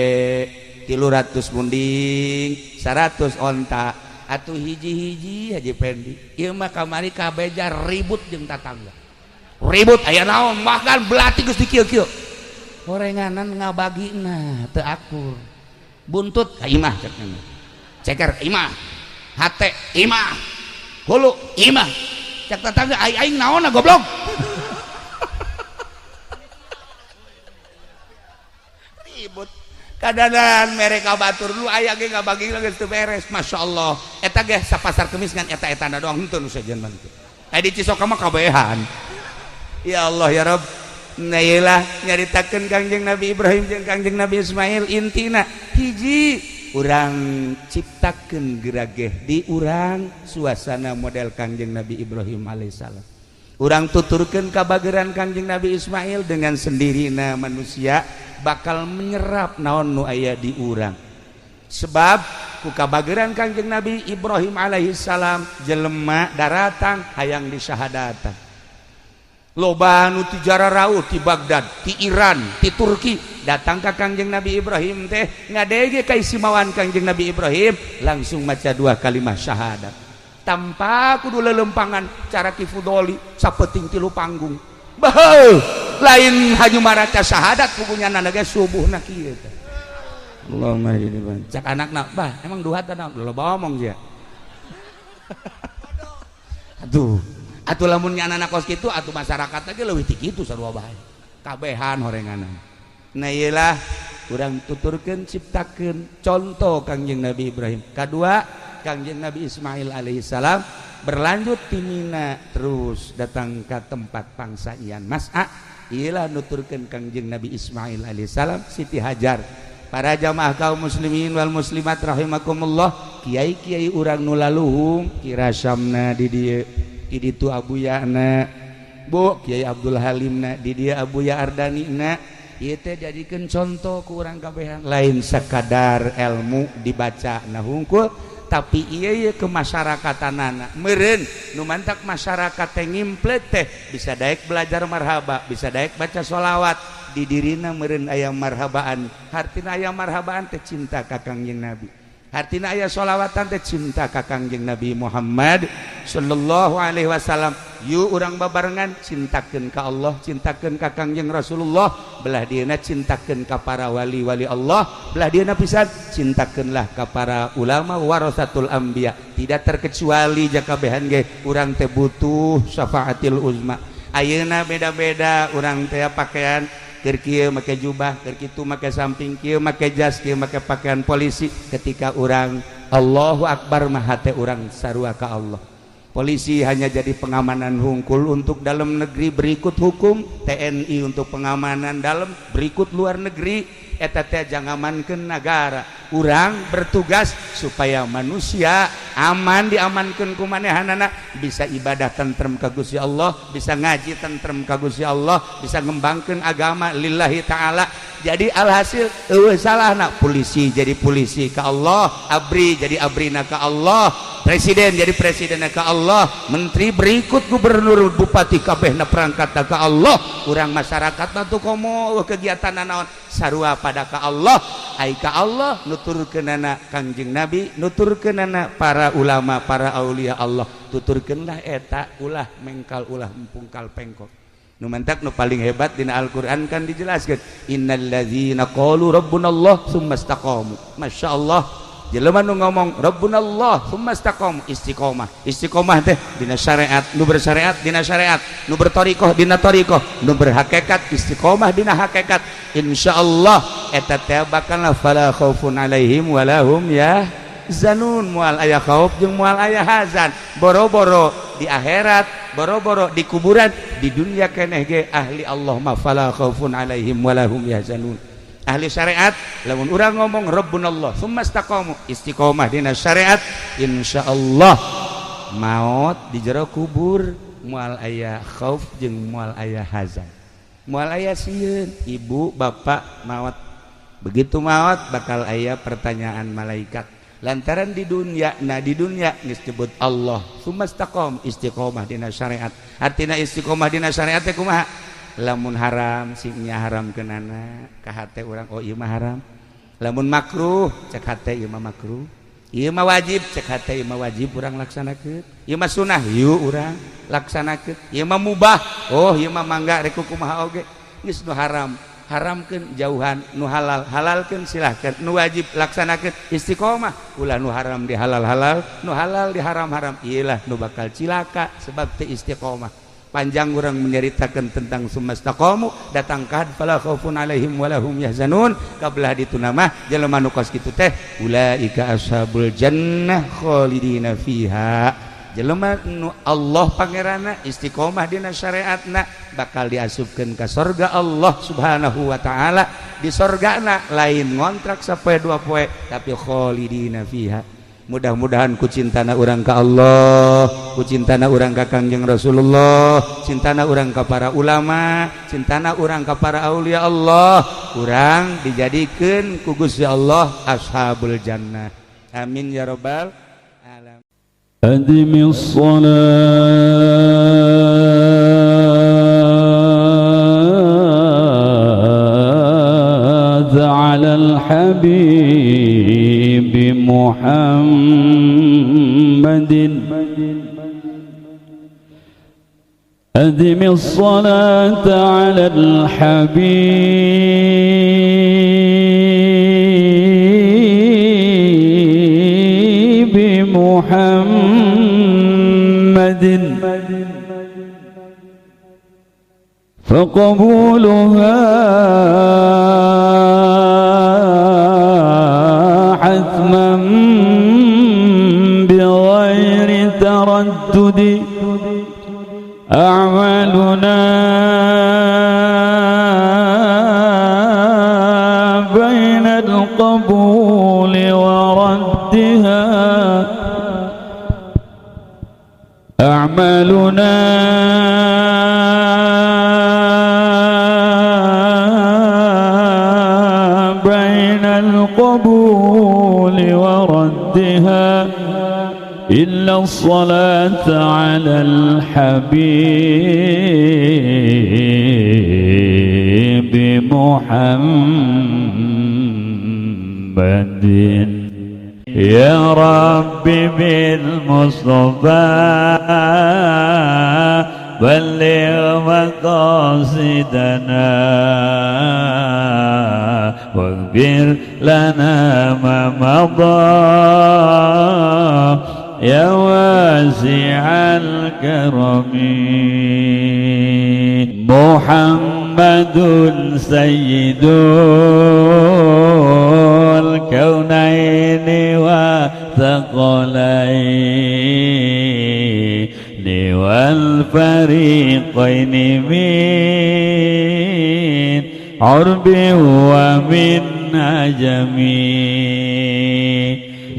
300 munding 100 onta atuh hiji-hiji Haji Pendi ieu mah kamari kabeja ribut jeung tatangga ribut aya naon bahkan belati geus dikieu-kieu horenganan ngabagina teu akur buntut ka imah cek ceker imah hate imah hulu imah cek tetangga aing naonna goblok. Ribut kadanan mereka batur lu aya ge ngabagi geus teu beres. Masyaallah eta ge sapasar kemis ngan eta-etana doang henteu nu sejen mah kitu. Aya di Cisoka mah kabehan. Ya Allah ya Rabb. Nah ieu nyaritakeun Kangjeng Nabi Ibrahim jeung Kangjeng Nabi Ismail intina hiji urang ciptakeun gerageh di urang suasana model Kangjeng Nabi Ibrahim alaihissalam. Urang tuturkeun kabageran Kangjeng Nabi Ismail dengan sendirina manusia bakal menyerap naon nu aya di urang. Sebab Ku kabageran Kangjeng Nabi Ibrahim alaihi salam jelema daratang hayang disyahadatan. Loba nu ti jararauh ti Baghdad, ti Iran, ti Turki datang ka Kangjeng Nabi Ibrahim teh ngadege kaistimewaan Kangjeng Nabi Ibrahim langsung maca dua kalimat syahadat. Tanpa kudu lelempangan cara Ki Fudoli sapeting tilu panggung. Baheuh, lain hanya maraca syahadat pugunya nana ge subuhna kieu teh. Allahumma ini bang. Cak anakna, bah emang duha teh naon? Loba omong sia. Aduh. Atuh lamun anak kos kitu atuh masyarakat lagi leuwih ti kitu sarua bae. Kabehan horenganan. Nah ieulah urang tuturkeun ciptakeun contoh Kangjeng Nabi Ibrahim. Kadua Kangjeng Nabi Ismail alaihissalam berlanjut ti Mina terus datang ke tempat pangsaian Mas'a. Ieulah nuturkeun Kangjeng Nabi Ismail alaihissalam Siti Hajar. Para jamaah kaum muslimin wal muslimat rahimakumullah, kiai-kiai urang nu laluhung kirasamna di dieu. Itu Abuya na Bu Kiai Abdul Halim na di dia Abuya Ardani na ieu teh jadikeun contoh ku urang kabehan lain sekadar ilmu dibaca na hungkul tapi ieu ye kemasyarakatanana meureun nu mantak masyarakat teh ngimplet teh bisa daek belajar marhaba bisa daek baca sholawat di dirina meureun aya marhabaan hartina aya marhabaan teh cinta ka Kangjeng Nabi. Hartina aya sholawatan teh cinta ka Kangjeng Nabi Muhammad sallallahu alaihi wasallam. Yuk urang babarengan cintakeun ka Allah, cintakeun ka Kangjeng Rasulullah, belah dieuna cintakeun ka para wali-wali Allah, belah dieuna pisan cintakeunlah ka para ulama warasatul anbiya. Tidak terkecuali jakabehan ge urang teh butuh syafaatil uzma. Ayeuna beda-beda urang teh pakaian keur kieu make jubah, keur kitu make samping, kieu make jas, kieu make pakaian polisi. Ketika urang Allahu Akbar mah hate urang sarua ka Allah. Polisi hanya jadi pengamanan hungkul untuk dalam negeri berikut hukum, TNI untuk pengamanan dalam berikut luar negeri. Eta teh jangamankeun nagara. Urang bertugas supaya manusia aman diamankeun ku manehanana, bisa ibadah tentrem ka Gusti Allah, bisa ngaji tentrem ka Gusti Allah, bisa ngembangkeun agama lillahi ta'ala. Jadi alhasil eueuh salahna polisi jadi polisi ka Allah, abri jadi abrina ka Allah, presiden jadi presidenna ka Allah, menteri berikut gubernur bupati kabehna perangkatna ka Allah. Urang masyarakat mah tuh komo kegiatan naon sarua pada ka Allah. Ai ka Allah nuturkeunana Kangjeng Nabi, nuturkeunana para ulama, para aulia Allah. Tuturkeunlah eta ulah mengkal ulah empungkal pengkok. Nu mantak nu paling hebat dina Al-Qur'an kan dijelaskeun innallazina qalu rabbunallah tsumma istaqamu. Masyaallah jelema nu ngomong rabbunallah tsumma istaqamu, istiqomah. Istiqomah teh dina syariat, nu bersyariat dina syariat, nu berthariqah dina thariqah, nu berhakikat istiqomah dina hakikat. Insyaallah eta teh bakal fala khaufun alaihim walahum yahzanun, moal aya khauf jeung moal aya hazan. Boro-boro di akhirat, boro-boro di kuburan, di dunia keneh ge ahli Allah ma fala khaufun alaihim walahum yahzanun. Ahli syariat lamun urang ngomong rabbunallah tsumma istaqamu, istiqomah dina syariat, insyaallah maot di jero kubur moal aya khauf jeung moal aya hazan, moal aya sieun. Ibu bapak maot, begitu maot bakal aya pertanyaan malaikat. Lantaran di dunia, nah di dunia geus disebut Allah tsumma istaqam, istiqomah dina syariat. Artina istiqomah dina syariat teh kumaha? Lamun haram singnya haram kenana ka hate urang, oh ieu mah haram. Lamun makruh cek hate ieu mah makruh, ieu mah wajib cek hate ieu mah wajib urang laksanakeun, ieu mah sunah yuk urang laksanakeun, ieu mah mubah oh ieu mah mangga rek kumaha oge. Geus nu haram haramkeun jauhan, nu halal halalkeun silahkan, nu wajib laksanakeun istiqomah. Ulah nu haram di halal halal, nu halal di haram haram, iyalah nu bakal cilaka sebab teu istiqomah. Panjang urang menyeritakan tentang sumastaqamu datang ka fala khaufun alaihim walahum yahzanun. Kabelah ditu nama jelema nu kos kitu teh ulaika ashabul jannah khalidina fiha. Jelema nu Allah pangeranna istiqomah dina syariatna bakal diasupkeun ka sorga Allah Subhanahu wa taala. Di sorgana lain ngontrak sapoe dua poe tapi khalidina fiha. Mudah-mudahan ku cintana urang ka Allah, ku cintana urang ka Kangjeng Rasulullah, cintana urang ka para ulama, cintana urang ka para aulia Allah, urang dijadikeun ku Gusti Allah ashabul jannah. Amin ya robbal alamin. أدم الصلاة على الحبيب محمد أدم الصلاة على الحبيب محمد فقبولها حتما بغير تردد أعمالنا بين القبول وردها أعمالنا بين القبول وردها إلا الصلاة على الحبيب محمد يا رب بالمصطفى بلغ مقاصدنا واغفر لنا ما مضى يا واسع الكرم محمد سيد الكونين والثقلين والفريقين من عرب ومن عجم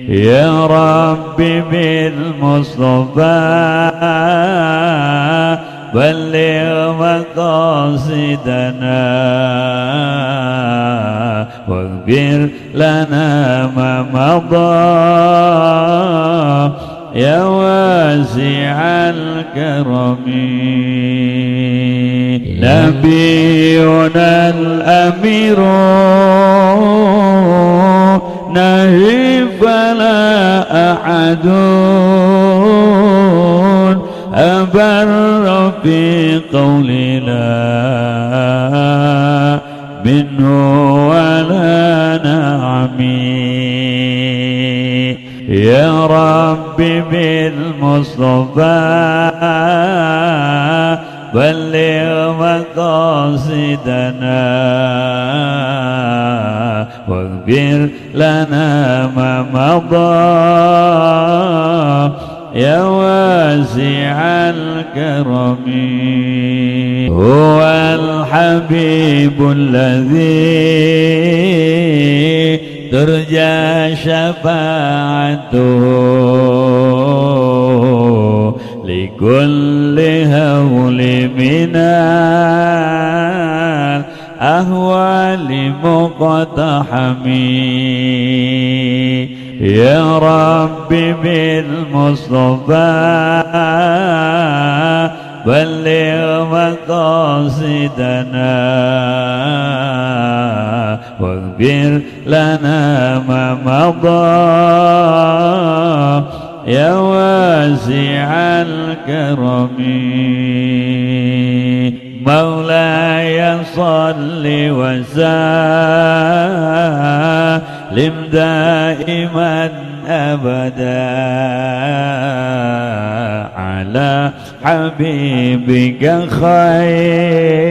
يا رب بالمصطفى بلغ مقاصدنا واغفر لنا ما مضى يا واسع الكرم نبينا الأمير نهي فلا أحد أبر في قولنا منه ولا نعمي يا رب بالمصطفى بلغ مقاصدنا واغفر لنا ما مضى يا واسع الكرم هو الحبيب الذي ترجى شفاعته لكل هول من الأهوال مقتحم يا رب بالمصطفى بلغ مقاصدنا واغفر لنا ما مضى يا واسع الكرم مولاي صل وسلم دائما أبدا على حبيبك خير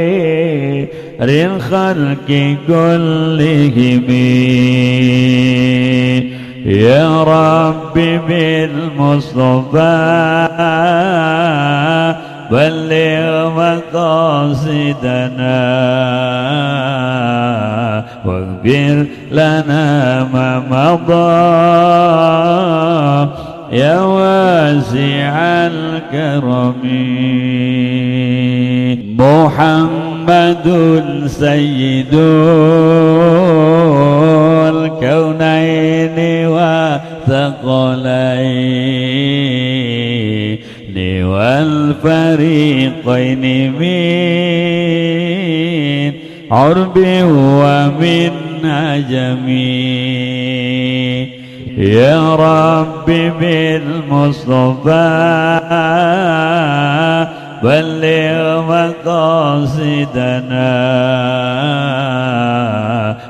الخلق كلهم يا رب بالمصطفى بلغ مقاصدنا واغفر لنا ما مضى يا واسع الكرم محمد سيد الكونين والثقلين والفريقين من عرب ومن عجم. يا رب بالمصطفى بلغ مقاصدنا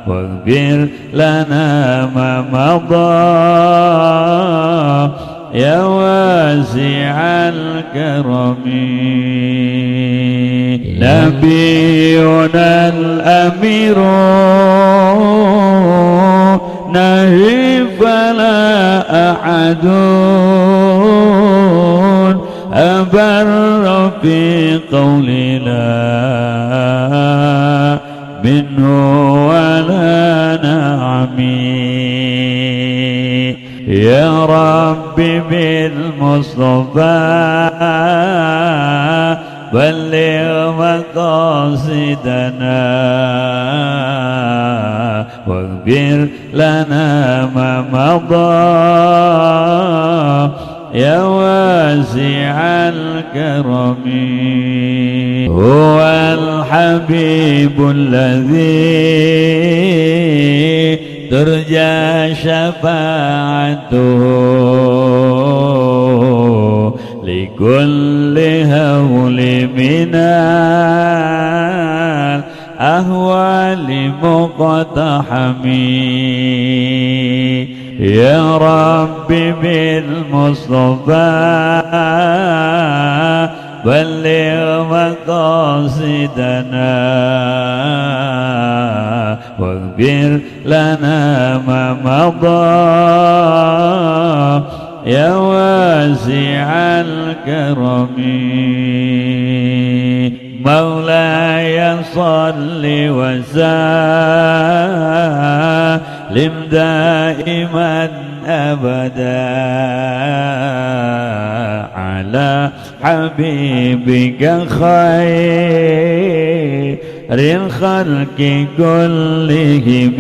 واغفر لنا ما مضى يا واسع الكرم. نبينا الأمير نهي فلا أحد أبر في قولنا منه ولا نعمي. يا رب بالمصطفى بلغ مقاصدنا واغفر لنا ما مضى يا واسع الكرم. هو الحبيب الذي ترجى شفاعته لكل هول من الأهوال مقتحم. يا رب بالمصطفى بلغ مقاصدنا واغفر لنا ما مضى يا واسع الكرم. مولاي صل وسلم دائما أبدا على حبيبك خير الخلق كلهم.